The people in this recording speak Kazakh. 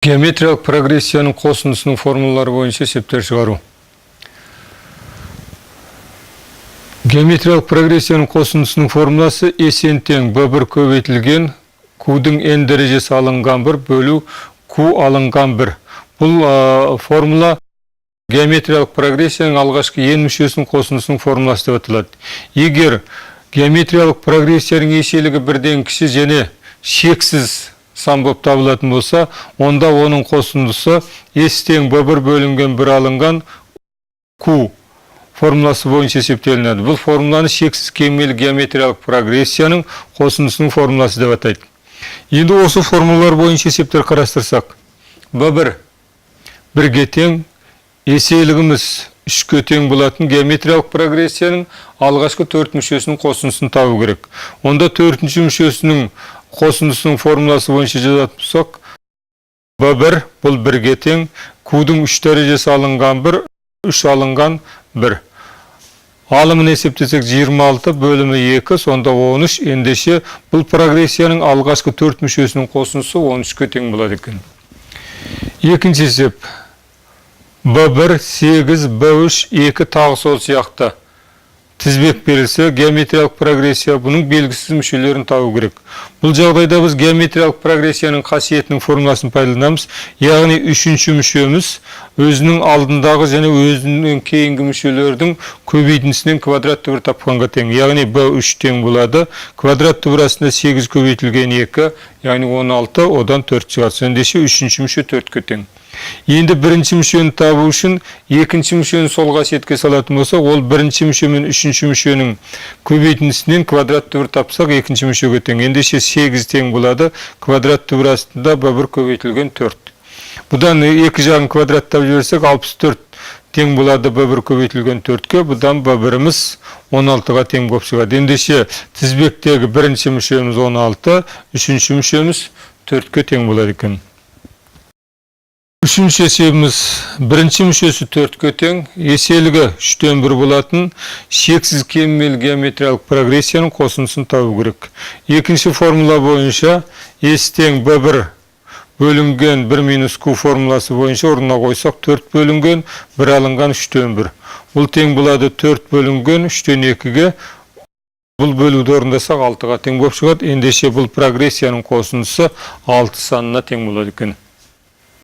Геометриялық прогрессияның қосындысының формулалары бойынша есептер шығару. Геометриялық прогрессияның қосындысының формуласы Sn тең B1 көбейтілген Q-дің n дәрежесі алынған 1 бөлу Q алынған 1. Бұл формула геометриялық прогрессияның алғашқы n мүшесінің қосындысының формуласы деп аталады. Егер геометриялық прогрессияның еселігі бірден кіші және шексіз сан болып табылатын болса, онда оның қосындысы S тең B1 бөлінген 1 алынған Q формуласы бойынша есептелінеді. Бұл формуланы шексіз кемімелі геометриялық прогрессияның қосындысының формуласы деп атайды. Енді осы формулалар бойынша есептер қарастырсақ, B1 бірге тең, еселігіміз 3-ке тең болатын геометриялық прогрессияның алғашқы 4 мүшесінің қосындысын табу керек. Онда 4-ші мүшесінің қосындысының формуласы бойынша жазатын болсақ, B1 бұл 1-ге тең, Q-дің 3 дәрежесі алынған 1, 3 алынған 1. Алымын есептесек 26 бөлімі 2, сонда 13. Ендеше бұл прогрессияның алғашқы 4 мүшесінің қосындысы 13-ке тең болады екен. Екінші есеп. B1, 8, B3, 2 тағы сол сияқты тізбек берілсе, геометриялық прогрессия бұның белгісіз мүшелерін табу керек. Бұл жағдайда біз геометриялық прогрессияның қасиетінің формуласын пайдаланамыз. Яғни үшінші мүшеміз өзінің алдындағы және өзінен кейінгі мүшелердің көбейтіндісінен квадрат түбір тапқанға тең. Яғни B3 тең болады. Квадрат түбір астында 8 көбейтілген 2, яғни 16, одан 4 шығады. Ендеше үшінші мүше 4-ке тең. Енді бірінші мүшені табу үшін екінші мүшені сол қасиетке салатын болсақ, ол бірінші мүше мен үшінші мүшенің көбейтіндісінен квадрат түбір тапсақ, екінші мүшеге тең. Ендеше 8 тең болады. Квадрат түбір астында B1 көбейтілген 4. Бұдан екі жағын квадраттап жіберсек, 64 тең болады B1 көбейтілген 4-ке. Бұдан B1-іміз 16-ға тең болып шығады. Ендеше тізбектегі бірінші мүшеміз 16, үшінші мүшеміз 4-ке тең болады екен. Үшінші есебіміз бірінші мүшесі 4-ке тең, еселігі 3-тен 1 болатын шексіз кемімелі геометриялық прогрессияның қосындысын табу керек. Екінші формула бойынша S тең B1 бөлінген 1 минус Q формуласы бойынша орнына қойсақ, 4 бөлінген 1 алынған 3-тен 1. Бұл тең болады 4 бөлінген 3-тен 2-ге. Бұл бөлуді орындасақ 6-ға тең болып шығады. Ендеше бұл прогрессияның қосындысы 6 санына тең болады екен.